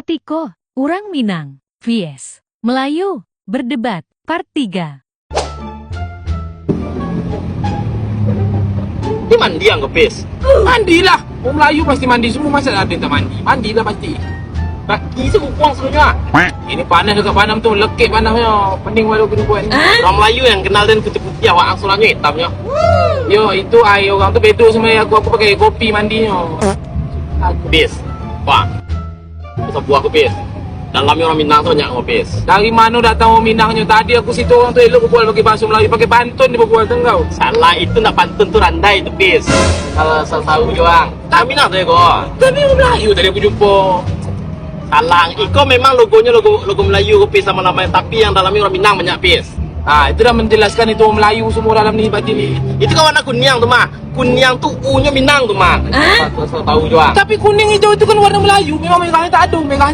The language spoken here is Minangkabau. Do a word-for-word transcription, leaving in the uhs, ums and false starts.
Tiko, urang Minang vs Melayu berdebat, part tiga. Ni mandi ang ko, Pis? Mandilah. Orang Melayu pasti mandi semua, masa ada yang tak mandi? Mandilah pasti. Kaki sakukuang sebenarnya. Ini panas dekat panam tu, lekek panasnya. Pening walau kena buat ni. Orang Melayu yang kenal dan putih-putih, awak ang surangnya hitamnya. Yo, itu air orang tu bedo sama air aku, aku pakai kopi mandinyo. Pis. Wah. Sabuah ko, Pis. Dalamnyo orang Minang tu banyak ko, Pis. Dari mano datang orang Minangnyo? Tadi aku situ orang tu elok babual pakai bahaso Melayu, pakai pantun dia babual tu kau. Salah, itu nak pantun tu randai tu, Pis. Kalau salah tahu jo ang. Tak Minang tu ko. Tapi orang Melayu tadi aku jumpa. Salah, iko memang logonyo logo logo Melayu ko, Pis, lamo-lamo, tapi yang dalamnyo orang Minang banyak, Pis. Ah, itu dah menjelaskan itu orang Melayu semua dalam ni, batin ni. Itu kan warna kuniang tu mah. Kuniang tu unyo Minang tu mah. Hah? Asal tahu jo ang. Tapi kuning hijau itu kan warna Melayu. Memang merahnya tak ada, merahnya